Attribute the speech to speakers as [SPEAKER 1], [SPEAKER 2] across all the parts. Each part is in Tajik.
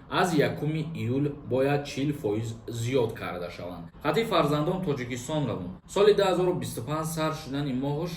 [SPEAKER 1] аз 1 июл бояд 40% зиёд карда шаванд. Хати фарзандон Тоҷикистон равон. Соли 2025 сар шудани моҳш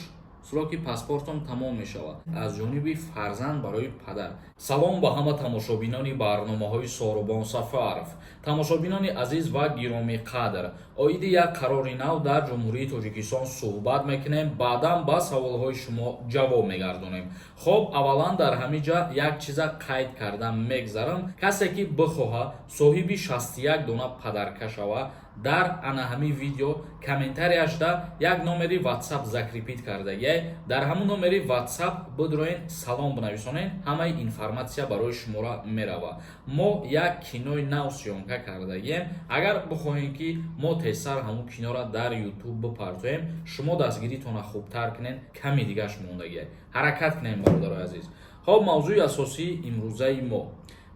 [SPEAKER 1] сроки паспортам тамом мешавад. Аз ҷониби фарзанд барои падар. Салом ба ҳама тамошобинони барномаҳои Сорубон Сафаров. Тамошобинони азиз ва гиромиқадр, оиди як қарори нав дар Ҷумҳурии Тоҷикистон суҳбат мекунем, баъдан ба саволҳои шумо ҷавоб мегардонем. Хоб, аввалан дар ҳамин ҷа як чиза қайд карда мегзарам. Касе ки бихоҳад соҳиби 61 дона подарка шава, дар ана ҳамин видео комментарияшда як номери WhatsApp закрепить кардагиай. Дар ҳамун номери WhatsApp бидроен, салом бинависонен, ҳамаи информатсия барои шуморо мерава. Мо як кинои нав съёмка кардагием. Агар бихоҳем, ки мо тезтар ҳамун киноро дар YouTube бипартоем, шумо дастгиритонро хубтар кунен. Ками дигаш мондагиай, ҳаракат кунем, бародарои азиз. Хоб, мавзӯи асосии имрӯзаи мо: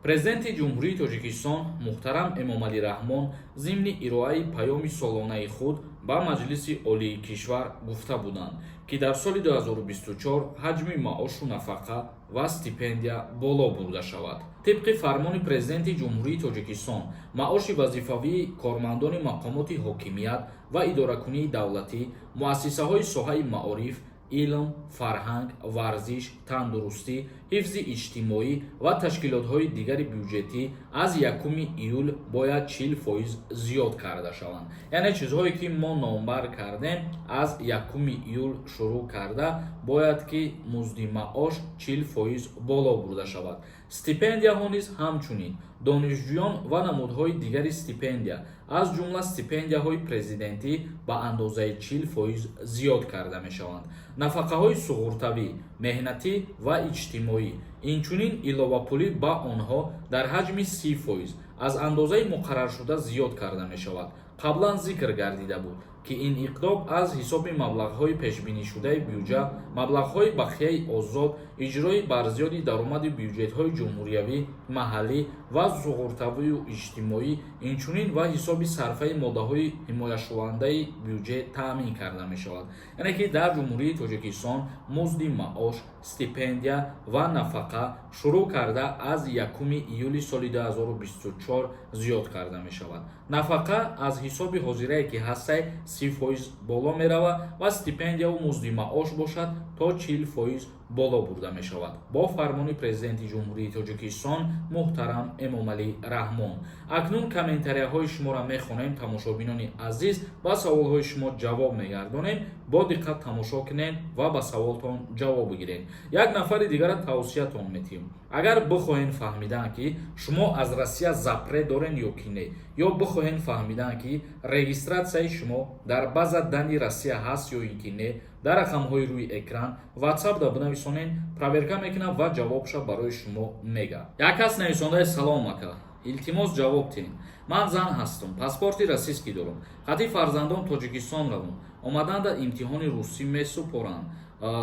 [SPEAKER 1] Президенти Ҷумҳурии Тоҷикистон муҳтарам Эмомалӣ Раҳмон зимни ироаи паёми солонаи худ ба Маҷлиси Олии кишвар гуфта буданд, ки дар соли 2024 ҳаҷми маошу нафақа ва стипендия боло бурда шавад. Тибқи фармони Президенти Ҷумҳурии Тоҷикистон, маоши вазифавии кормандони мақомоти ҳокимият ва идоракунии давлатӣ, муассисаҳои соҳаи маориф, илм, фарҳанг, варзиш, тандурустӣ, ҳифзи иҷтимоӣ ва ташкилотҳои дигари бюҷетӣ аз 1 июл бояд 40% зиёд карда шаванд. Яъне чизҳое ки мо номбар кардем, аз 1 июл шурӯъ карда бояд ки музди маош 40% боло бурда шавад. Стипендияҳо низ ҳамчунин. Донишҷӯён ва намудҳои дигари стипендия, аз ҷумла стипендияҳои президентӣ, ба андозаи 40% зиёд карда мешаванд. Нафақаҳои суғуртавӣ, меҳнатӣ ва иҷтимоӣ, инчунин иловапулӣ ба онҳо дар ҳаҷми 30% аз андозаи муқарраршуда зиёд карда мешавад. Қаблан зикр гардида буд, ки ин иқдом аз ҳисоби маблағҳои пешбинишудаи бюҷа, маблағҳои бақияи озод, иҷрои барзиёди даромади бюҷетҳои ҷумҳуриявӣ, маҳаллӣ ва суғуртавию иҷтимоӣ, инчунин ва ҳисоби сарфаи моддаҳои ҳимояшавандаи бюҷет таъмин карда мешавад. Яъне ки дар Ҷумҳурии Тоҷикистон музди маош, стипендия ва нафақа шурӯъ карда аз 1 июли соли 2024 зиёд карда мешавад. Нафақа аз ҳисоби ҳозирае ки ҳастай 30% боло меравад ва стипендияву музди маош бошад, то 40% боло бурда мешавад бо фармони Президенти Ҷумҳурии Тоҷикистон муҳтарам Эмомалӣ Раҳмон. Акнун комментарияҳои шуморо мехонем, тамошобинони азиз, ба саволҳои шумо ҷавоб мегардонем. Бо диққат тамошо кунед ва ба саволтон ҷавоб бигиред. Як нафари дигара тавсиятон метиҳем: агар бихоҳем фаҳмидан, ки шумо аз Россия запрет дорен ё ки не, ё бихоҳем фаҳмидан, ки регистратсияи шумо дар база данных Россия ҳаст ё ин ки не, дар рақамҳои рӯи экран WhatsApp-да бинависонед, проверка мекунам ва ҷавобша барои шумо мега. Як кас нависондаи: «Салом, ака, илтимос, ҷавоб тиҳед. Ман зан ҳастам, паспорти российский дорам, хати фарзандон Тоҷикистон равам, омаданда имтиҳони русӣ месупоранд?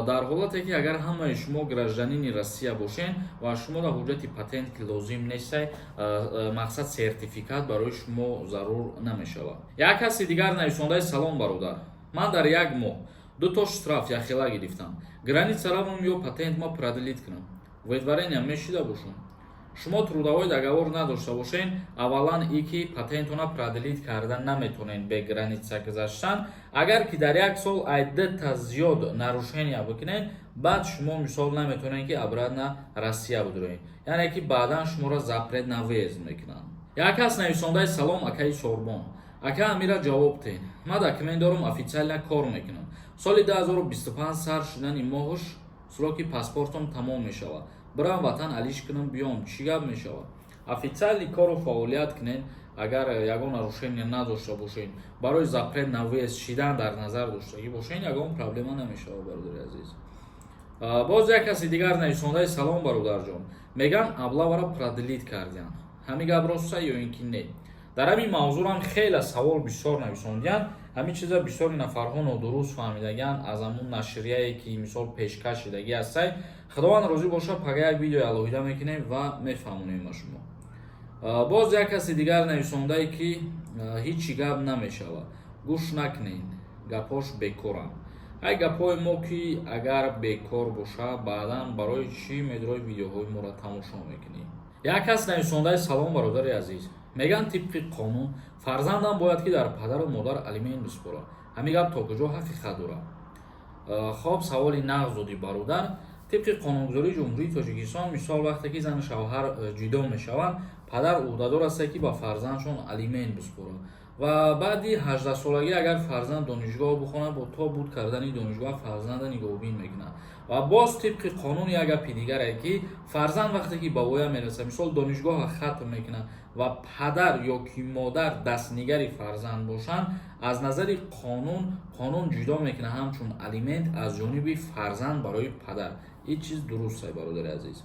[SPEAKER 1] Дар ҳолате ки агар ҳамаи шумо гражданини Россия бошен ва шуморо ҳуҷҷати патент ки лозим нестай, мақсад, сертификат барои шумо зарур намешавад. Як каси дигар нависондаи: «Салом, бародар, ман дар як моҳ дуто штраф яхела гирифтам. Граница равам ё патент ма продлить кунам, выдворения мешида бошам?» Шумо трудовой договор надошта бошен, аввалан и ки патентона продлить карда наметонед бе граница гузаштан. Агар ки дар як сол ай дта зиёд нарушения бикунед, баъд шумо, мисол, наметонед, ки обратно Россия бидроед, яъне ки баъдан шуморо запрет на въезд мекунанд. Як кас нависондаи: «Салом, акаи Сорбон. Ака, амира ҷавоб тен. Ман документ дорам, официально кор мекунам. Соли 2025 сар шудани моҳш сроки паспортам тамом мешавад. Бирам ватан, алиш кунам, биём, чӣ гап мешавад?» Официальный кору фаъолият кунед, агар ягон нарушение надошта бошед, барои запрет на въезд шидан дар назар доштагӣ бошед, ягон проблема намешавад, бародари азиз. Боз як каси дигар нависондаи: «Салом, бародарҷон, меган облавара продлить кардиян, ҳамин гап роста ё ин ки не?» Дар ҳамин мавзӯрам хеле савол бисёр нависондиянд. Ҳамин чиза бисёри нафарҳо нодуруст фаҳмидагианд аз ҳамун нашрияе ки, мисол, пешкаш шидагӣ ҳастай. Худованд розӣ боша, пага як видеои алоҳида мекунем ва мефаҳмонем ба шумо. Боз як каси дигар нависондае, ки ҳичи гап намешавад, гӯш накунед, гапҳош бекоранд. Ай гапҳои мо ки агар бекор боша, баъдан барои чӣ медрои видеоҳои моро тамошо мекунӣ? Як кас нависондаи: «Салом, бародари азиз. Мегӯянд, тибқи қонун фарзандам бояд ки дар падару модар алимент биспорад. Ҳамин гап то куҷо ҳақиқат дорад?» Хоб, саволи нағз додӣ, бародар. Тибқи қонунгузории Ҷумҳурии Тоҷикистон, мисол, вақте ки зану шавҳар ҷудо мешаванд, падар ӯҳдадор аст, ки ба фарзандшон алимент биспорад ва баъди 18-солагӣ, агар фарзанд донишгоҳ бихонад, бо то буд кардани донишгоҳ фарзанда нигоҳубин мекунад. Ва боз тибқи қонун як гапи дигаре, ки фарзанд вақте ки ба воя мерасад, мисол, донишгоҳа хатм мекунад ва падар ё ки модар дастнигари фарзанд бошанд, аз назари қонун, қонун ҷудо мекунад ҳамчун алимент аз ҷониби фарзанд барои падар. Ин чиз дуруст, бародари азиз.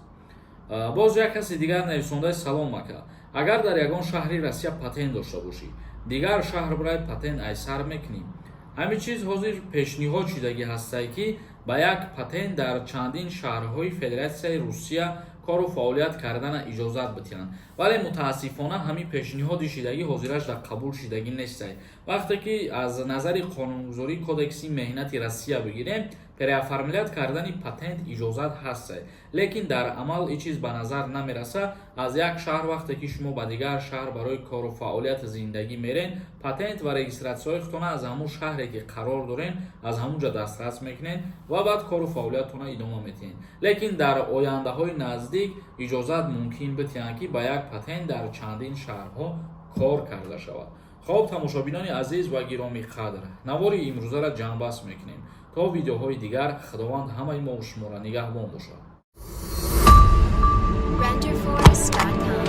[SPEAKER 1] Боз як каси дигар нависондаи: «Салом, ака. Агар дар ягон шаҳри Россия патент дошта бошӣ, дигар шаҳр барои патент айсар мекунӣ?» Ҳамин чиз ҳозир пешниҳод шудагӣ ҳастае, ки ба як патент дар чандин шаҳрҳои Федератсияи Русия кору фаъолият кардана иҷозат бидиҳанд, вале мутаассифона ҳамин пешниҳоди шидагӣ ҳозираш дар қабул шидагӣ нестай. Вақте ки аз назари қонунгузории Кодекси меҳнати Россия бигирем, переоформлять кардани патент иҷозат ҳастай, лекин дар амал ин чиз ба назар намерасад. Аз як шаҳр вақте ки шумо ба дигар шаҳр барои кору фаъолияти зиндагӣ мерен, патент ва регистратсияҳои худтона аз ҳамун шаҳре ки қарор дорен, аз ҳамун ҷо дастрас мекунед ва баъд кору фаъолиятона идома медиҳед. Лекин дар ояндаҳои наздик иҷозат мумкин бидиҳанд, ки ба як патент дар чандин шаҳрҳо кор карда шавад. Хоб, тамошобинони азиз ва гиромӣ қадр, навори имрӯзаро ҷамъбаст мекунем. То видеоҳои дигар Худованд ҳамаи мову шуморо нигаҳбон бошад.
[SPEAKER 2] Renderforest.com.